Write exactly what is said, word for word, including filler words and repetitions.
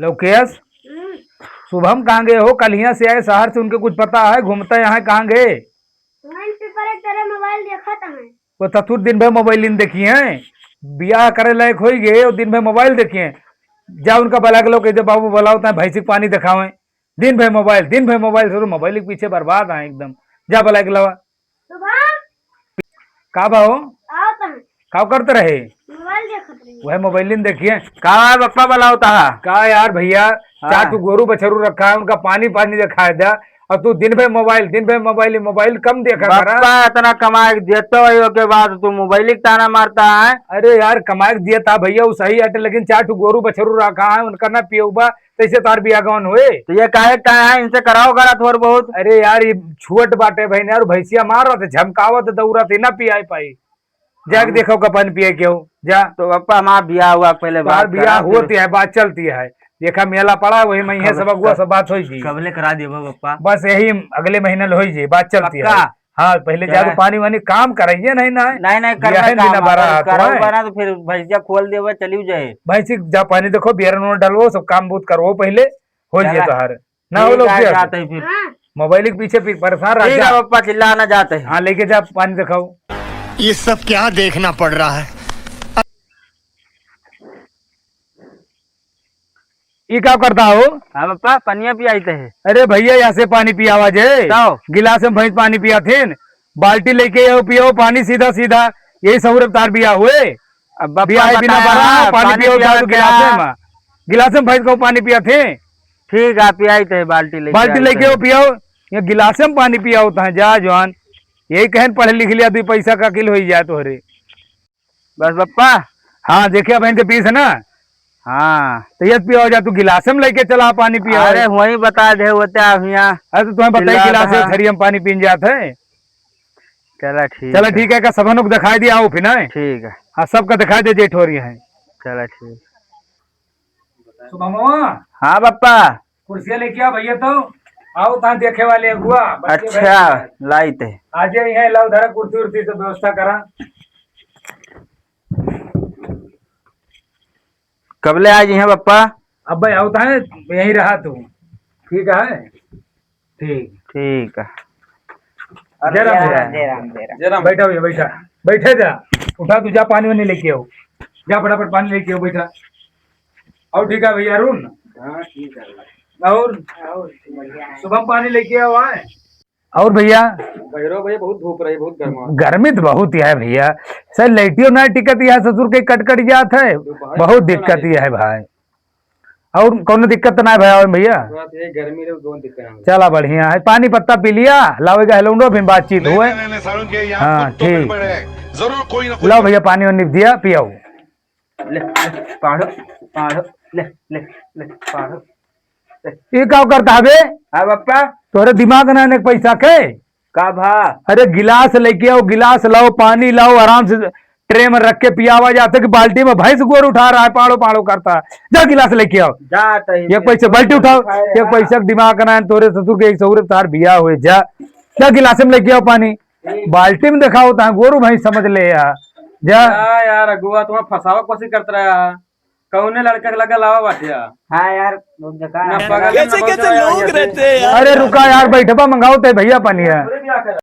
लौकेश, हम्म। शुभम कहाँ गए हो? कल हियाँ से आए शहर से, उनके कुछ पता है? घूमता यहाँ कहाँ गए? वहीं पे परे तेरे मोबाइल देखत हैं। वो तो तू दिन भर मोबाइल इन देखी हैं, बियाह करे लायक होई गए और दिन भर मोबाइल देखी हैं। जा उनका बुला के लो, कह दे, "बाबू बुलाओ, तैं भैंसी के पानी देखावें।" दिन भर मोबाइल, दिन भर मोबाइल, ससुर मोबाइल के पीछे बर्बाद हैं एकदम। जा बुला के लावा। शुभम? का बा हो? आओ तहाँ। का करत रहे? मोबाइल देखत रही। वह मोबाइल इन देखिए। का है बप्पा, बुलाओ तहाँ? का यार भैया, हाँ। चार ठो गोरू बछरू रखा है, उनका पानी पानी देखाए द्या, और तू दिन भर मोबाइल, दिन भर मोबाइल, मोबाइल कम देखा करा। बप्पा इतना कमाए के देता है, ओके बाद तू मोबाइल के ताना मारता है। अरे यार, कमाए के दिया था भैया, वो सही हटे, लेकिन चार ठो गोरू बछरू रखा है, उनका ना पियउबा, तैसे तार बियाह गवन होए। तो ये काहे का है, इनसे कराओ करा थोड़ बहुत। अरे यार, ये छुअट बाटे बहन यार, भैंसिया मारत, झमकावत, दौड़त, ना पियाए पाई। जाके हम देखो का पानी पिए के हो, जा। तो बप्पा हमार बियाह हुआ, पहले तोहार बात बियाह करा, फिर होती है, बात चलती है। देखा मेला पड़ा, वही महीने कब-, सब अगुआ कब-, सब बात होई जी। कबले करा देबो बप्पा? बस यही अगले महीने ल होई जी, बात चलती है। पक्का? हाँ, पहले जा चला। तो पानी वानी काम कराइए, नहीं ना। नहीं, नहीं, करना बियाहे काम, बिना बड़ा अगर हाथ करो है। बना तो फिर भैंसिया खोल देबो, चलियो जाए। भैंसी जा पानी देखो, बियर उन्होंने डलवो, सब काम बूत करवो पहले, हो चला। जाए तोहार। ना हो ठीक लोग है, के जाते हैं फिर। हाँ। मोबाइल के पीछे पी-, परेशान रह ठीक जा। है पप्पा, चिल्ला ना जाते हैं। हाँ, लेके जा, पानी दिखाओ। ये सब क्या देखना पड़ रहा है? ई का करता हो? हाँ पप्पा, पनिया पियाई थे। अरे भैया, यहाँ से पानी पियावा जे। तो? गिलास में भैंस पानी पिया थे, बाल्टी लेके आओ, पियो पानी सीधा सीधा। यही सहूरत तार बियाह हुए। अब बप्पा बियाह बिना बताया बरा, है, पानी पानी पियो पिया जादू था। गिलास में। गिलास में भैंस को पानी पिया थे। ठीक है, पियाई थे, बाल्टी लेके बाल्टी आई लेके थे। आओ, पियाओ। ये गिलास में पानी पियाओ तहाँ, जा जवान। यही कहन पढ़ लिख लिया, दुई पैसा का अकिल होई जाए तोहरे। बस बप्पा। हाँ, देखिया बहन के पीस है ना। हाँ। तो ये पियाओ जा, तू गिलास में लेके चला पानी पियाओ। अरे, वही बता दे, वो त्या हियाँ अरे, तो तुम्हें बताई, चिल्लात गिलास है। थरिया में पानी पीन जात है। चला, ठीक चला, है। ठीक है, का सबहन को दिखाई दिया हो फिर, नहीं? ठीक है। हाँ, सबका दिखाई दे, जेठ हो रही है। चला, ठीक। शुभमवा। हाँ, बप्पा। कुर्सिया लेके आ भैया, तो आओ, तहाँ देखे वाले अगुआ, बच्चे अच्छा, बैठे हैं। लाई ते। आ जाए यहाँ, लाओ, धरा कुर्सी उर्सी से व्यवस्था करा। कबले आ जी हैं बप्पा? अब भाई, आओ, तहाँ यहीं रहा तू, ठीक है? ठीक। ठीक है। जय राम, जय राम। जय राम, जय राम। जय राम। बैठा भैया, बैठा। बैठे जा। उठा, तू जा, पानी वानी लेके आओ। जा, फटाफट पानी लेके आओ, बैठा। और ठीक है भैया अरुण? हाँ, ठीक है। और? और बढ़िया है। शुभम पानी लेके आओ, आए। और भैया? भैरव भैया, बहुत धूप रही, बहुत गर्मा। गर्मी तो बहुत ही है भैया। सर, लाइटियो ना टिकत है, ससुर के कट कट जात है। दोपहर बहुत दिक्कत ही है भाई। और कौनो दिक्कत तो ना है भैया, भैया? बात ये गर्मी रहे, कौन दिक्कत है? चला बढ़िया है, पानी पत्ता पी लिया, लाओ एक हेलौंडो, फिर बातचीत नहीं, हुए। नहीं, नहीं, सारुण के यहाँ हाँ, कुछ तो ठीक। गड़बड़ है। जरूर कोई ना कोई लाओ भैया, पानी वानी दिया, पियाओ। ले, ले, पाड़ो, पाड़ो, ले, ले, ले, पाड़ो। ये का करता है बे? हाँ, बप्पा। तोरे दिमाग ना ने पैसा के? का भा? अरे, गिलास लेके आओ, गिलास लाओ, पानी लाओ, आराम से ट्रे में रख के पियावा जाते कि बाल्टी में भैंस गोर उठा रहा है, पाड़ो, पाड़ो करता है। जा, गिलास लेके आओ। जा, तही एक पैसे बाल्टी उठाओ, खाए एक रहा। पैसा के दिमाग ना है तोरे ससुर के, एक सौरे तार बिया हुए। जा, जा, गिलास में लेके आओ पानी। बाल्टी में देखाओ, तहाँ गोरू भैंस समझ ले या। जा। जा यार, अगुआ, तुम्हें फंसावा कोशिश करत रहा। कौने लड़का के लगा लावा बाटे यार? हाँ यार, बहुत बेकार ना है। बगल में कैसे, कैसे लोग रहते हैं यार। अरे रुका यार, बैठबा, मंगाओ ते भैया पानी है।